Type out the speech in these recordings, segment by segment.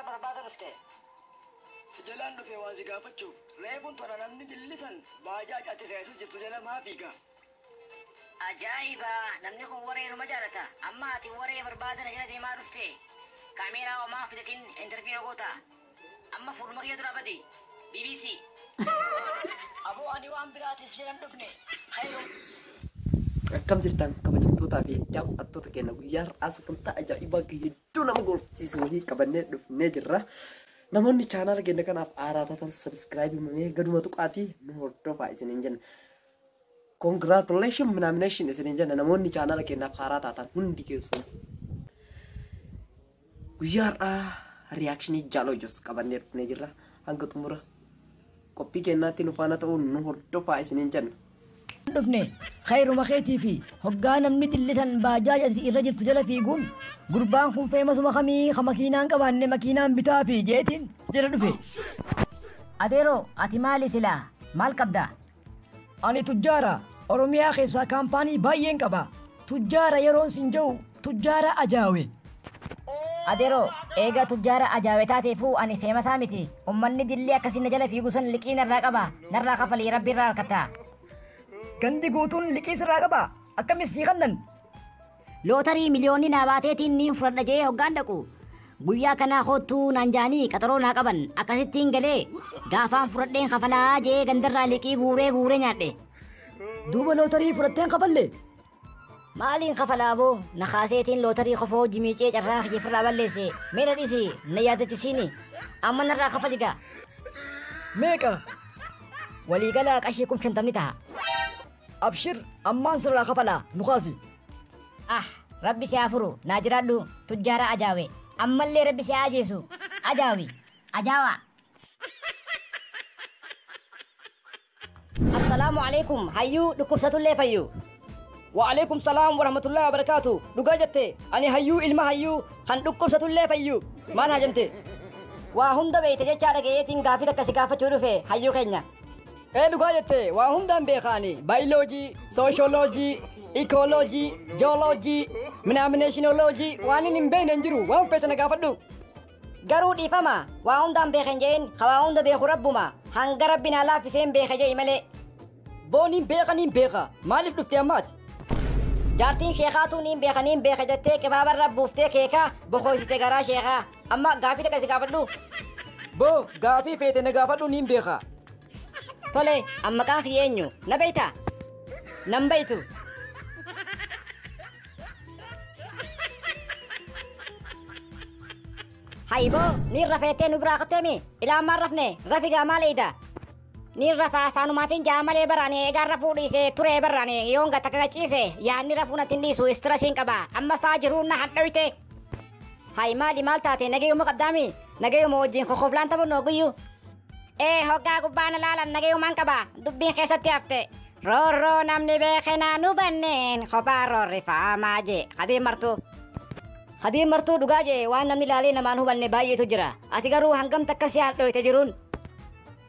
Maal barbaada dhufte? Si jalaan dhufe waan si gaafachuuf. Reefuun tona namni dillisan baajaaj ati keessa jirtu jala maa fiiga? Ajaa'iba! Namni kun waree numa jaalata. Amma ati waree barbaada na jala deemaa dhufte. Kaameeraa homaa fidatin interview goota. Amma fuuluma kiyya dura badi. BBC. Aboo ani waan biraatis jalan dhufne. Khayru. Akkam jirtan kabajamtootaa fi daawwattoota keenya, guyyaa har'aa sagantaa ajaa'ibaa hedduu nama gorsiisu waliin qabannee dhufnee jirra. Namoonni chaanaala keenya kanaaf haaraa taatan subscribe mamee gaduma tuqaatii nu hordofaa isiniin jenna. Congratulation minaamination isiniin jenna namoonni chaanaala keenyaaf haaraa taatan hundi keessan. Guyyaa har'aa reaction Jaaloo qabannee dhufnee jirra. Hanga xumura qophii keenyaatti nu faana ta'uun nu hordofaa isiniin jenna. Dhufne khayruma keetii fi hoggaa namni dillisan baajaaj ati irra jirtu jala fiiguun gurbaan kun feemasuma kamii ka makiinaan qabaanne makiinaan bitaa fi jeetiin si jala dhufe. Adeeroo, ati maali silaa? Maal qabda? Ani tujjaara. Oromiyaa keessaa kaampaanii baay'een qaba. Tujjaara yeroon sin jiru tujjaara ajaawe. Adeeroo, eega tujjaara ajaawe taateefuu ani feemasaa miti. Ummanni dillee akkasii na jala fiigu san liqii narraa qaba. Narraa kafalii rabbi irraa harkatta. Gandi guutuun liqii sirraa qaba. Akkamis sii kannan? Lootarii miliyoonni naa baateetiin niin fudhadha jee hoggaan dhaqu. Guyyaa kanaa koottuu naan jaanii qaxaroo naa qaban. Akkasittiin galee gaafaan fudhadheen kafalaa jee gandarraa liqii guuree guuree nyaadhe. Duuba lootarii fudhatteen kafalle? Maaliin kafalaa boo? Na kaaseetiin lootarii kofoo jimiicee carraa kiyya ofirraa balleesse. Mee na dhisi, na yaadachisiini. Amma narraa kafali gaa. Meeqa? Waliigala qarshii 50,000 ta'a. Abshir, ammaan sirraa kafalaa nu kaasi. Ah, rabbi si haa furu, naa jiraadhu tujjaara ajaawe. Ammallee rabbi si haa ajeesu. Ajaawi. Ajaawaa. Assalaamu alaikum, hayyuu dhukkubsatullee fayyu. Wa alaikum salaam wa rahmatullahi wa barakaatu. Dhugaa jette, ani hayyuu ilma hayyuu kan dhukkubsatullee fayyu. Maal hajamte? Waa hunda beeyte jechaa dhagayeetiin gaafii takka si gaafachuu dhufe, hayyuu keenya. Ee, dhugaa jette, waa hundaan beekaani. Baayoloojii, sooshooloojii, ikooloojii, jooloojii, minaamineshinooloojii waan inni hin beekne hin jiru, waan feete na gaafadhu. Garuu dhiifama, waa hundaan beeken jeen, ka waa hunda beeku rabbuma. Hanga rabbi naa laaffiseen beeke je'i malee. Booniin beekaniin beeka. Maaliif dhufte ammaati? Jaartiin sheekaatu niin beeka niin beeka jettee qibaabarra buuftee keekaa bokoysite garaa sheekaa. Amma gaafii takka si gaafadhu. Boo, gaafii feete na gaafadhu, niin beeka. Tole, amma maqaan kiyya eenyu? Na beeytaa? Nan beeytu. Hayboo, niin rafeettee nu biraa kotteemi? Ilaa ammaan rafne, rafi gaa, maal eeyda? Niin rafa afaanumaatiin jaa malee barani eegaan rafuu dhiise turee barani yoon gata kagaciise yaadni rafuu natti hin dhiisu, stressiin qaba. Amma faa jiruun na hadhoyte. Hay, maali, maal taate? Nagayuma qabdaami? Nagayuma wajjin kokoflaan taphannu oguyyuu. Ee, hoggaa gubbaa na laalan nagayumaan qaba. Dubbiin keessatti hafte. Roorroo namni beekenaa nu banneen kophaa roorrifaamaa jee. Khadiir Martuu. Khadiir Martuu dhugaa jee, waan namni laalee namaan hubanne baay'eetu jira. Ati garuu hangam takka si hadhoyte jiruun?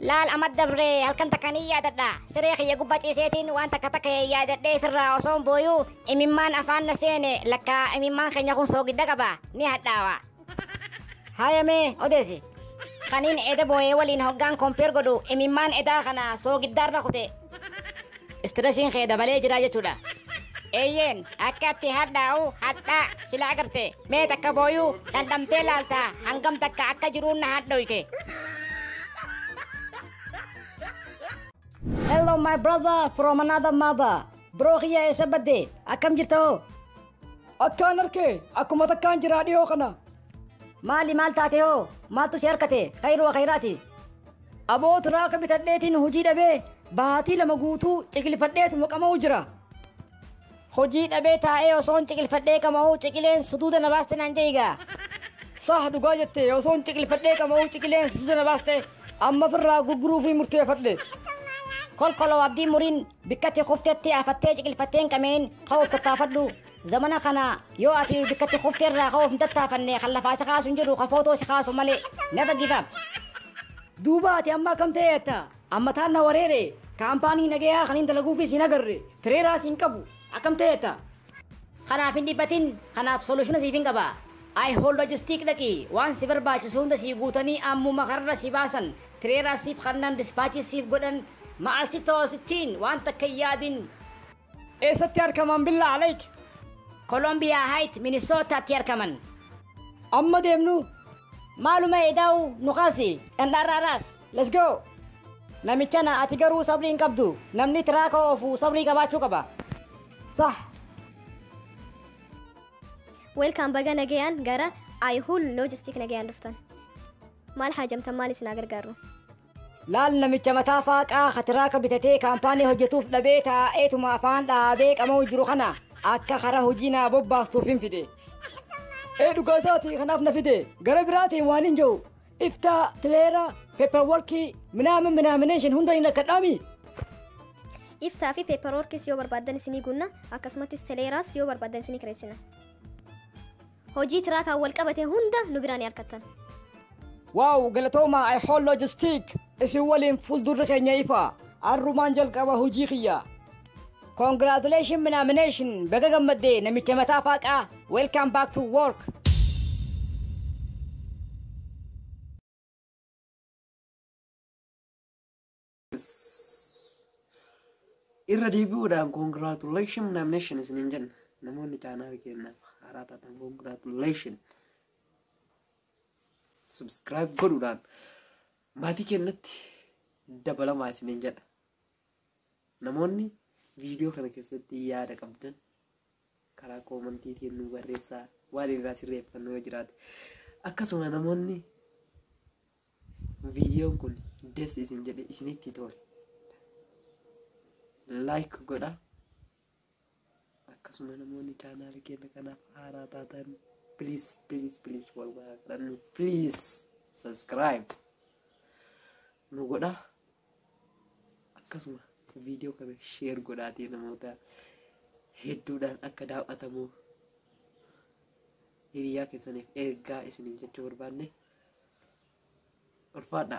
Laal, amma dabree halkan takka ni yaadadha. Siree kiyya gubbaa ciiseetiin waan takka takka yaadadhee ofirraa osoon booyuu imimmaan afaan na seene. Lakkaa imimmaan keenya kun soogidda qaba. Ni hadhaawa. Haayamee odeessi. Kaniin eda booyee waliin hoggaan compare godhu imimmaan edaa kana soogiddaarra kute. Stressiin kee dabalee jira jechuudha. Eeyyeen, akka itti hadhaa'u hadhaa sila agarte mee takka booyuu dhandhamtee laaltaa hangam takka akka jiruun na hadhoyte. Hello, my brother from another mother. Bro kiyya, eessa badde? Akkam jirta hoo? Akkaan harkee akkuma takkaan jiraa dhiyoo kana. Maali, maal taate hoo? Maaltu si harkate? Khayru khayraati. Aboo, tiraaka bitadheetiin hojii dhabee baatii 2 guutuu ciqilfadheetuma qama'u jira. Hojii dhabee taa'ee osoon ciqilfadhee qama'uu ciqileen suduuda na baaste naan je'igaa. Sah, dhugaa jette, osoon ciqilfadhee qama'uu ciqileen suduuda na baaste, amma firraa gurguruu fi murteeffadhe. Kolkoloo, abdii muriin bikkatti kuftetti afattee ciqilfatteen qameen ka'uuf tattaafadhu. Zamana kana yoo ati bikkatti kufteerraa ka'uuf hin tattaafanne kan lafaa si kaasu hin jiru, kan footoo si kaasu malee. Never give up. Duuba ati amma akkam ta'eetta? Amma taan na wareere, kaampaanii nagayaa kan hin dalaguufis hin agarre, tireeraas hin qabu, akkam ta'eetta? Kanaaf hin dhiphatin, kanaaf solution siif hin qaba. iHaul Logistic dhaqi, waan si barbaachisu hunda sii guutanii ammuma karra si baasan, trailer siif kannan, dispatch siif godhan, ma'al si toosittiin waan takka hin yaadin. Eessatti argaman billaa aleek? Columbia Heights, Minnesotaatti argaman. Amma deemnu. Maaluma eedaa'u nu kaasi, dhandhaarraaraas. Let's go. Namichana ati garuu sabrii hin qabdu. Namni truck oofu sabrii qabaachuu qaba. Sah. Welcome, baga nagayaan gara iHaul Logistic nagayaan dhuftan. Maal haajamtan, maal isin gargaaru? Laal namicha mataa faaqaa ka truck bitatee kaampaanii hojjetuuf dhabee taa'eetuma afaan dhaabee qama'u jiru kana akka kara hojii naa bobbaastuuf hin fide. Ee, dhugaa isaati, kanaaf na fide. Gara biraatiin waan hin jiru. Iftaa, trailer, paperwork minaamin minaamination hunda hin akkadhaami. IFTA fi paperworkis yoo barbaaddan isinii gunna, akkasumattis traileraas yoo barbaaddan isinii kireessina. Hojii truckaan wal qabate hunda nu biraa ni argattan. Wow, galatooma iHaul Logistic. Isin waliin fuuldurri keenya ifa. Arrumaan jalqaba hojii kiyya. Congratulation minaamination, baga gammaddee namicha mataa faaqaa. Welcome back to work. Irra deebi'uudhaan congratulation nomination isiniin jenna. Namoonni channel keenyaaf haaraa taatan, congratulation, subscribe godhuudhaan maatii keenyatti dabalamaa isiniin jedha. Namoonni viidiyoo kana keessatti yaada qabdan karaa commentiitiin nu barreessaa, waan irraa sirreeffannu yoo jiraate. Akkasuma namoonni viidiyoon kun des isin jedhe, isinitti tole, like godha. Akkasuma namoonni channel keenya kanaaf haaraa taatan, please, please, please, walumaa kadhannu, please subscribe nu godha. Akkasuma viidiyoo kana share godhaatee namoota hedduudhaan akka daawwatamu hiriyaa keessaniif ergaa isiniin jechuu barbaanne. Ulfaadha.